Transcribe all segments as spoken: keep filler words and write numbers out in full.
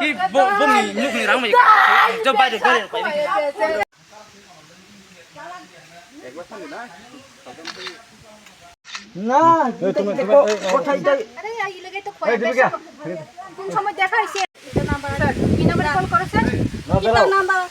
Ki bo, bo ni nuk ni rang mai. Jo bai de bai de bai. না, এই, তুমি, তুমি, এই, এই, কোথায় যাই? আরে, এই লেগে তো এই, কয়েক দীপিকা। কোন সময় দেখা হয়েছে? এটা নাম্বার, কি নাম্বার কল করেছেন? না, এটা দাঁড়াও। নাম্বার।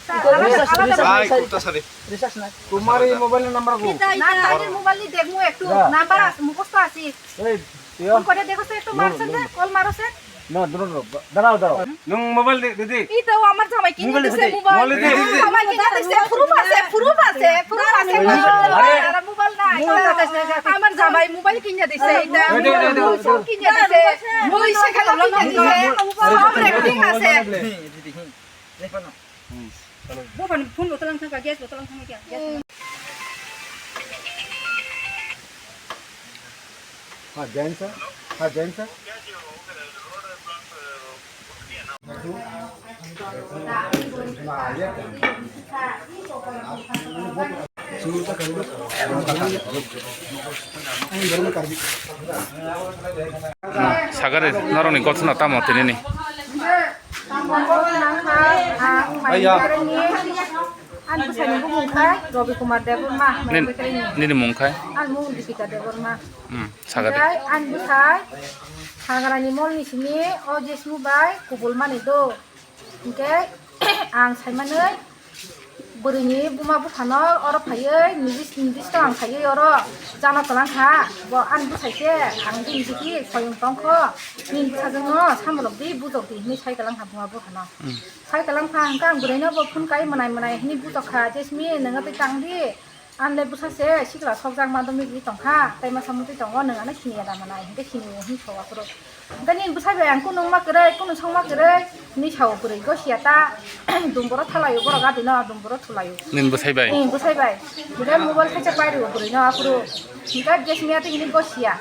আলাদা, আলাদা। ভাই, কোথা সাথে? রিচার্জ নাই। তোমার এই মোবাইলের নাম্বার কো? এটা, না, এটা। তাদের মোবাইল নিয়ে দেখবো একটু। না। নাম্বার আছে, মুখস্থ আছে। এই, তুই ফোন করে দেখো তো, একটু মারছেন না, কল মারছেন। না, দূর, দূর, দাঁড়াও, দাঁড়াও। নং মোবাইল দে, দিদি। এই তো আমার জামাই কিনে মোবাইল দিছে, দিছে। মোবাইল। মোবাইল দিছে। জামাই কিনে দিছে, প্রুফ আছে, প্রুফ আছে, প্রুফ আছে। আরে। আর মোবাইল নাই। মোবাইল আছে, আছে। আমার জামাই মোবাইল কিনে দিছে, এটা। এই দে, এই দে, এই দে। সব কিনে দিছে। মোবাইল সেখানে কিনে দিছে। সব রেকর্ডিং আছে। দিদি, দিদি, হুম। দেখো না। হুম। Bo phone, phone botol ang thangka, gas botol ang thangka, gas. Ha, Jain sir? Ha, Jain sir? Sagari, norokni gotna tamo tinini? Ang bwsaini bumung khe Rabi Kumar Debbarma, Nin-, Maikwrwini. Nini mung khe? Ang mung Dipika Debbarma. Hmm, sagari. Omotai ang bwsai Hagrani molni simi o Jesmu bai kubul mani do. Hinkhe ang saimanwi bwrwini buma buphano oro phaiwi niji, niji swkang phaiwi oro jano kwlang kha. Bo ani bwsai khe ang bini digi soyung tong kho. Nini bwsajwkno sambolok di, bujok di hinwi sai kwlang kha buma buphano. Hmm. Sai kwlang kha hwnkhe ang bwrwino bo phone kai mwnai mwnai hinwi bujok kha, "Jesmi, nwng twi tang di." Anle bwsa se sikla sokjak madhyamik ri tongkha, tei masa mutwi tongo, nwng ano siniya da manai, hinkhe sini o hinwi sowa phuru. Hinkhe nini bwsai bai ang kunu wngma kwrwi, kunu songma kwrwi, hinwi sao bwrwi gosiya ta, dumboro thalaio borok adino, dumboro thulaio. Nini bwsai bai? Nini bwsai bai. Hinkhe mobile khaisa pai rwo bwrwino aphuru. Hinkhe gas miya twi hinwi gosiya.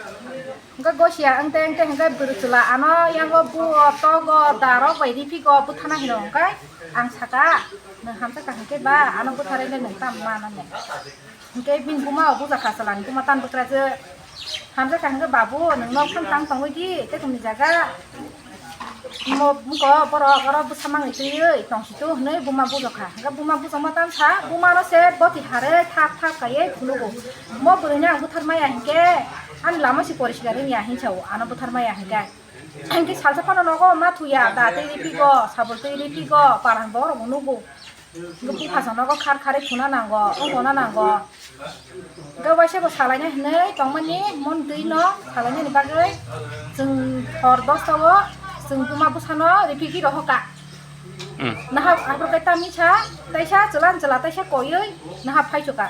Hinkhe gosiya wngte wngte hinkhe bwrwi chwla ano yango buo, togo, darok bai ripigo, bwthana hino hinkhe ang saka, "Nwng hamsa kaham khe ba, ano bwtharwi le nwng tamo manani." Hinkhe bini buma o bujak kha chwlani buma tan bwkrajwk. Hamjakha hinkhe, "Babu, nwng nok phano tang tongwi di, tei kumni jaga? Mo, muko borok oro bwsa mangwi twiwi tongsitu," hinwi buma bujak kha. Hinkhe buma bujakma tan sa, buma no se boti harwi thap thap kaiwi phunugo. Mo bwrwino ang bwthar maya hinkhe, ani lama si poriskar wngya hinwi sao, ano bwthar maya hinkhe. Hinkhe salsa phano nogo ma thuya, da twi ripigo, sabul twi ripigo, parang borok bo nugo. Hinkhe buphasa nogo khar kharwi khuna nango, wngkona nango. Hinkhe waisa bo salaina hinwi tongmani, mon twi no salainani bagwi chwng hor dosta o chwng buma bwsano ripigwi rohorkha. Hmm. Nahap aphuru khe tamni sa, taisa chwla chwla taisa koiwi nahap phaichukha.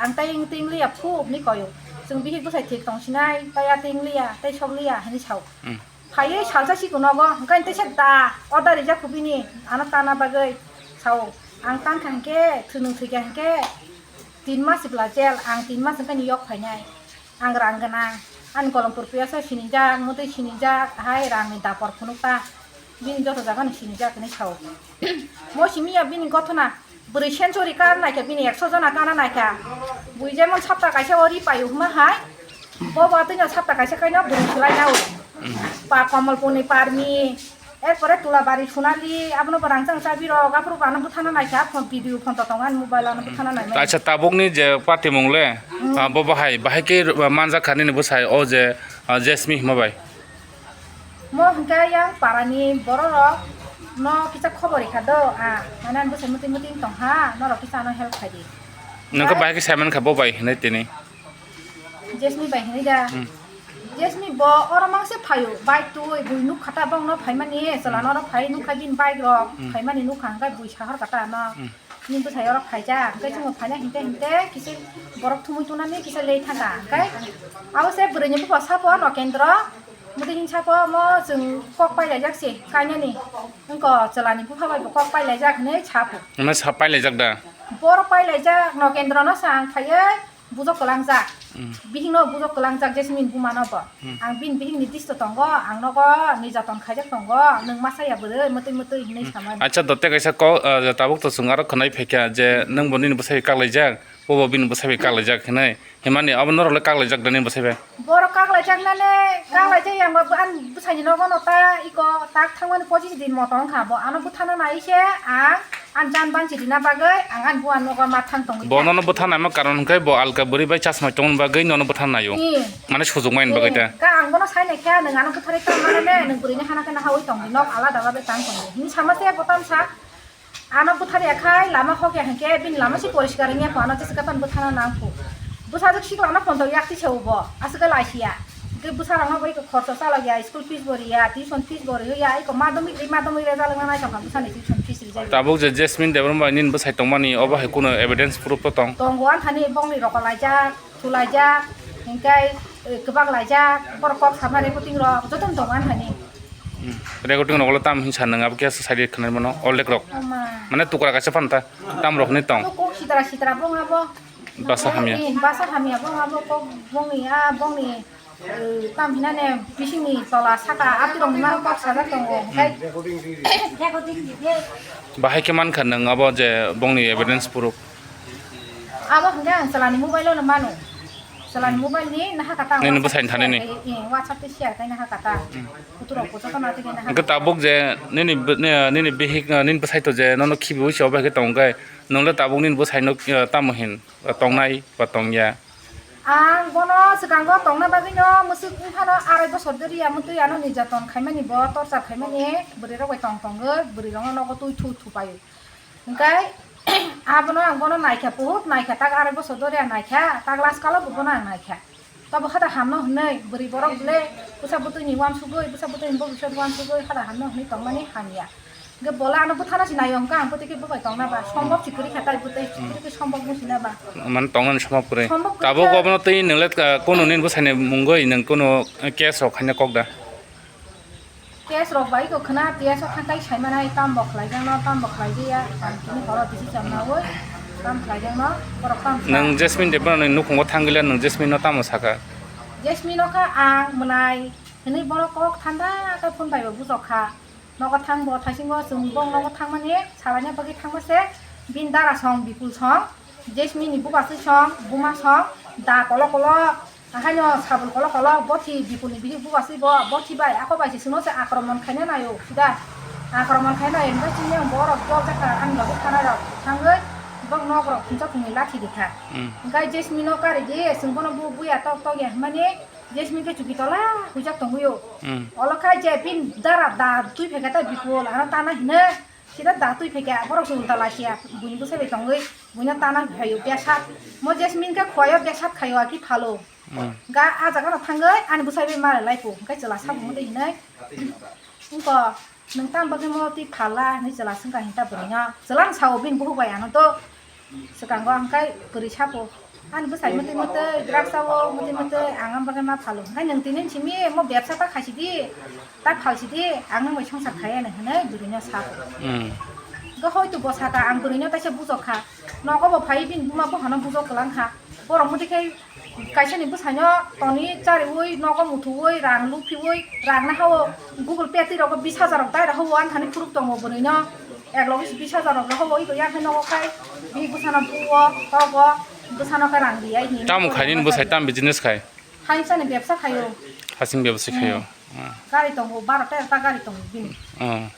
Ang tai wng twi wng liya phu hwnwi koio. Chwng bihik bwsai thik tongsinai, tai ya twi wng liya, tai sok liya hinwi sao. Hmm. Phaiwi salsa sikon nogo, hwnkhe tei se da order rijak kho bini, ano tana bagwi sao. Ang tankha hinkhe, thwnwi thwikha hinkhe, tin mas sibla jel, ang tin mas hwnkhe ni yok phainai. Ang rang gwnang, ani kolom purpiya se sinijak, mwtwi sinijak, hai rangni dapor phunukta. Bini joto jagani sinijak hinwi sao. Mo simi ya bini gothona. Bwrwi century kana naikha, bini ekso jona kana naikha. Bui jemon sapta kaisa o ri paio hwnma hai, bo bo twino sapta kaisa kaino bwrwi swlai nao. Pa Komolpurni Parmi, erpore Tulabari Sunali, abono bo rangchak chabi rok, aphuru bo ano bwthana naikha, phone video phone to tongo ani mobile ano bwthana naimani. Acha, tabukni je party mung le, hmm, ah, bo bahai, bahai khe manjak kha nini bwsai o je, ah, Jesmi hwnma bai. Mo hwnkhe yang parani bororok no kisa khobor rikha do, ah, mane ani bwsai mwtwi mwtwi wng tongkha, norok kisa ano help khaidi. Nokhe bahai khe saiman kha bo bai hinwi tini. Jesmi bai hinwi da. Hmm. Jesmi bo oro mangse phaio, bike twi bui nuk kha ta bongno phaimani, chwla norok phai nuk kha bini bike rok, hmm, phaimani nuk kha hwnkhe bui sahor kha ta ano. Hmm. Nini bwsai oro phaijak, hwnkhe chwngno phaina hinte hinte kisa borok thumui tongnani kisa lei thangkha. Hwnkhe abo se bwrwini bupha sapo Nokendro, mwtwi hini sapo omo chwng kok pailaijak se kainani. Wngkha chwlani bupha bai bo kok pailaijak hinwi sapo. Omo sa pailaijak da? Borok pailaijak Nokendrono sa ang phaiwi Bujok kwlangjak. Hmm. Bihikno bujok kwlangjak Jasmine bumano bo. Hmm. Ang bini bihikni disto tongo, ang nogo nirjaton khaijak tongo, nwng masa ya bwrwi, mwtwi mwtwi hinwi Hmm. samani. Acha, dote kaisa kok, ah, tabuk to chwng aro khwnai phaikha je nwng bo nini bwsai kaklaijak, bo bo bini bwsai bai kaklaijak hinwi. Himani abo norok le kaklaijak da nini bwsai bai? Borok kaklaijak nani, kaklaijak yang bo ang bwsaini nogo no ta iko tak thangmani pochis din moto wngkha, bo ano bwthana nai se ang Ang jan bang chirina bagwi ang ani buan nogo ma thang tongwi. Bo nono bwtha naima karon hwnkhe bo alka bwrwi bai chasmai tongmani bagwi nono bwtha naio. Hmm. Mane sujuk maini bagwi ta. Hmm. Ka ang bono sai naikha, nwng ano bwtharwi tang mano ne, nwng bwrwini hana khe nahaui tongdi, nok alada alada tang tongdi. Hini sama se bo tamsa, ano bwtharya khai lama hokya hinkhe bini lama se poriskar wngya kho, ano jesa khe phano bwthana nang kho. Bwsajwk siklano phone tong yak tisa ubo, aswk khe laisiya. Hwnkhe bwsarokno bai khorsa chalokya, school fees bo riya, tuition fees bo riya, iko madhyamik ri madhyamik rejalwkna naithokha bwsani tuition fees rijak. Tabuk je Jasmine Debbarma bai nini bwsai tongmani, obo hai kuno evidence proof to tong? Tongo, anthani bongni rokolaijak, thulaijak, hinkhe, eh, kwbak laijak, borok kok sama recording rok jotono tongo anthani. Hmm. Recording rok ulo tam hinsa nwng abo khe sai di khwnai mano, oldek rok. Oma. Mane tukra kaisa phanta, tam rok ni tong. Kok sitra sitra bong abo. Basa hamya. Eh, basa hamya bong abo kok bongni, ah, bongni. Eh, tam hinane bisingni tola saka atirokni mano kok sajak tongo. Hmm. Bahai khe mankha nwng abo je bongni evidence proof? Abo hwnkhe ang chwlani mobile-o no mano. Chwlani mobile ni naha kata. Nini WhatsApp bwsaini thanini? Share khai, eh, WhatsApp tei share khai naha kata. Hmm. Kuturok bo joto natigwi naha kata. Hwnkhe tabuk je nini b-, ni-, nini bihik, nini bwsai to je nono khibiui se obo hai khe tongkhe, nwng le tabuk nini bwsai no, eh, tamo hin, eh, tongnai ba tongya? Ang bono swkango tongna bagwino mwswk wngphano arai bosor dori ya, mwtwi ano nirjaton khaimani, bo torchar khaimani, bwrwi rok bai tong tongwi bwrwi rokno nogo twi thu thu paio. Hwnkhe abono ang bono naikha, buhut naikha, tak arai bosor dori ang naikha, tak last kalo bo bono ang naikha. Tobo hada hamno hwnwi bwrwi borok le bwsa bwtwini uansugwi, bwsa bwtwini bobisot uansugwi hada hamno hwnwi tongmani hamya. Hwnkhe bola ano bwthana se naio, hwnkhe ang bwtwi khe bwbai tongna ba? Sombok se kwrwi kha tai bwtwi, hmm, kwrwi khe sombok bwsina ba? Mane tongnani sombok kwrwi. Sombok kwrwi. Tabuk kha. Obono twi nwng le, ah, kunu nini bwsaini mungwi nwng kunu, eh, case rok khaina kok da? Case rok bai kok khna, P S o thangtai sai manai, tam bo khlai jang no, tam bo khlai jaya, ang tini horo decision naui, tam khlai jang no, borok tam khlai. Nwng Jasmine Debbarma ni nukhungo thangwi le nwng Jasmine no tamo sakha? Jasmine no kha ang mwnai hwnwi borok kok thanda khe phone bai bo bujok kha. Nogo thang bo thaisingo chwng bong nogo thangmani salaina bagwi thangma se bini dara song Bipul song, Jasmine ni bubaswi song, buma song, da kolo kolo, haino sabul kolo kolo, bothi Bipul ni bihik bubaswi bo, bothi bai ako bai se chwngno se akromon khaina naio, sida akromon khaina naio, hwnkhe chini ang borok jol jakha ani logi thanai rok thangwi bok nok rok khungsa khungni lathi rikha. Hmm. Hwnkhe Jasmine no kari di, chwng bono bu buya tok tok ya hwnmani, Jasmine khe chuki tola huijak tongwio. Hmm. Olo khai je bini dara da twi phaikha ta Bipul, ano tana hino. Sida da twi phaikha, borok se ulta lasia. Buini bwsai bai tongwi, buino tana phaio besat. Mo Jasmine khe khoyo besat khaio aki phalo. Hmm. Ga a jaga no thangwi ani bwsai bai mara laipo. Hwnkhe chwla sabo mode hinai. Wngko, nwng tam bagwi mo twi phala hinwi chwla swngkha hinta bwrwino. Chwla no sao bini buhuk bai ano to. Swkango ang kai kwrwi sapo. Ani bwsai mwtwi mwtwi, drugs o mwtwi mwtwi, ang ang bagwi ma phalo. Hai nwng tini simi mo bebsa ta khaisidi, ta phalsidi, ang nwng bai songsar khaiya nw hwnwi bwrwino sapo. Hmm. Ga hoi tu bo saka ang bwrwino taisa bujok kha. Nogo bo phai bini buma buphano bujok kwlang kha. Borok mwtwi khai Kaisani bwsaino toni chariui, nogo muthuui, rang luphiui, rang nahao Google Pay twi rogo bis hajar rok dai rohao, ani thani phuruk tongo bwrwino. Ek logi bis hajar rok rohao, iko yang khe nogo khai bihik bwsano buo, togo, bwsano khe rang riyai hinwi. Tamo khai nini bwsai, tam business khai? Haisani bebsa khaio. Hasing bebsa khaio. Hmm. Hmm. Gari tongo, baro terota gari tongo bini. Hmm.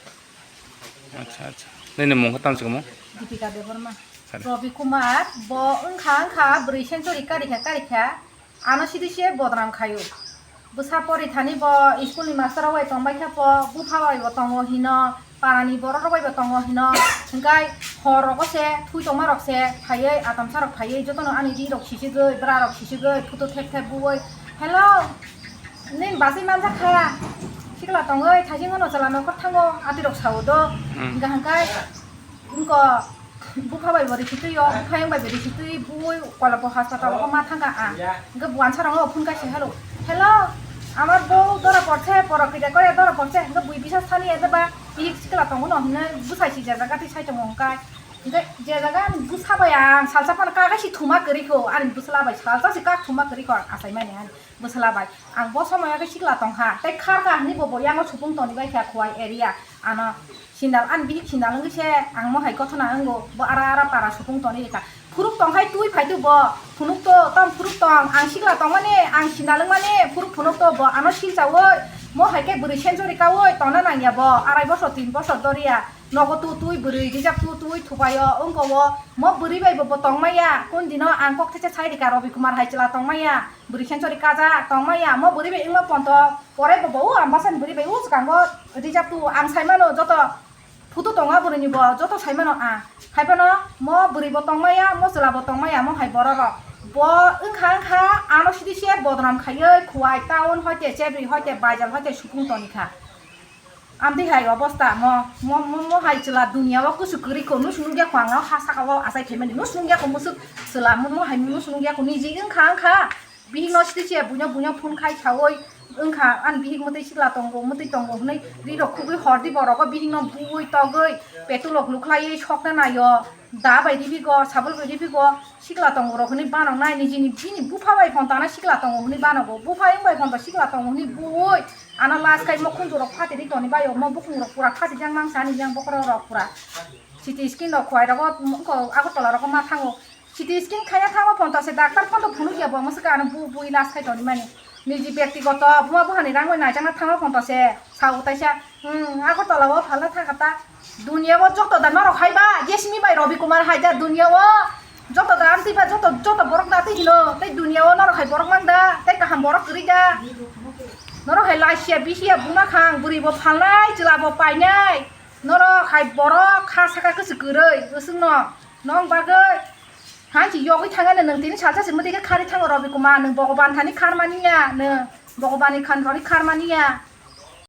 Acha, acha. Nini mung khe tamo se kamo? Deepika Debbarma. Sare. Ravi Kumar, bo wngkha, wngkha, bwrwi century karikha, karikha. Ano sidi se bodnam khaio. Bwsa pori thani bo school ni master rok bai tongbai kha po, bupha bai bo tongo hino, para ni borok rok bai bo tongo hino. Hwnkhe hor rogo se, thui tongma rok se phaiwi, atamsa rok phaiwi, jotono ani ri rok sisigwi, bwra rok sisigwi, photo thep thep buwi, "Hello, nini bachwi manjak kha, sikla tongwi, thaising ono chwla nokhor thango," atwi rok sao do. Hmm. Hwnkhe hwnkhe Wngko bupha bai bo risi twi o, bupha yang bai bo risi twi bui Kolombo hospital o ma thangka ang. Hwnkhe buansa rok phone kaisa, "Hello, hello, amar bou dora porse, porok kida kore dora porse," hwnkhe bui bisa sani ede ba, "Bihik sikla tongo no," hwnwi bwsai sijajak atwi sai tongo hwnkhe. Hingke je jaga ani bwsa bai ang salsa phano kaka si thuma kwrwi kho, ani bwsla bai salsa si kak thuma kwrwi kho, ang achaimani ani bwsla bai. Ang bo somoyo khe sikla tongkha, tei kharkha hinwi bo bo yango supung toni bai kha Khowai area. Ano sindal, ani bihik sindal wngwi se ang mo hai gothona wngo, bo ara ara para supung toni rikha. Phuruk tongkhai twi phai tu bo, phunuk to tong phuruk tong, ang sikla tongmani, ang sindal wngmani phuruk phunuk to bo, ano silchawi mo hai khe bwrwi century kawi tongna nangya bo, arai bosor tin bosor doriya. Nogo tu twi bwrwi rijak tu twi thupaio wngko o. Mo bwrwi bai bo, bo tongmaya. Kun dino ang kok thecha sai rika Robi Kumar hai chwla tongmaya. Bwrwi khenchori kaja tongmaya. Mo bwrwi bai wngma ponto. Pore bo bo o Ambasani bwrwi bai o swkango rijak tu ang saimano joto photo tongo bwrwini bo joto saimano ang. Hai phano mo bwrwi bo tongmaya, mo chwla bo tongmaya, mo hai borok rok. Bo wngkha wngkha ano sidi se bodnam khaiwi Khowai town hoite Chebri hoite Baijal hoite supung toni kha. Amtwi hai obosta mo, mo, mo, mo hai chwla dunia o kusu kwrwi kho, nus nungya kho ang o ha saka o achai phaimani, nus nungya kho musuk chwla, mo, mo hai nus nungya kho, niji wngkha, wngkha, bihik no siti se buino, buino phone khai sawi wngkha, ani bihik mwtwi sikla tongo, mwtwi tongo hwnwi ri rok khugwi hordi borok o bihik no bui togwi petrol o lukhlaiwi sokna naio. Da bai ribigo, sabul bai ribigo, sikla tongo rok hwnwi banok nai, nijini bini bupha bai phone tana sikla tongo hwnwi banogo, bupha wng bai phone to sikla tongo hwnwi bui, ano last khai mo khunju rok phatiri toni bai, mo bukung rok pura phatijak mang sani yang bokhorok rok pura. C T scan rok Khowai rogo, wngkha Agartala rogo ma thango. C T scan khaina thango phone to se doctor phone to phunuk ya bo, mo se ano bu bui last khai toni mani. Niji byaktigoto buma buhani rang bai naijakna thango phone to se, sao taisa. Hmm, Agartala o phalna thangkha ta. Dunia o joto da norok hai ba, Jesmi bai Robi Kumar hai da dunia o. Joto da amtwi ba, joto, joto borok da twi hino. Tei dunia o norok hai borok mang da, tei kaham borok kwrwi da. Norok hai laisiya, bisiya, buma khang, bwrwi bo phalnai, chwla bo painai. Norok hai borok kha saka kwchwk kwrwi, bwswk no. Nong bagwi. Hai si yogwi thangani nwng tini salsa si mwtwi khe khari thango Robi Kumar, nwng Bhogoban thani kharmani ya, nwng Bhogobani khan thani kharmani ya.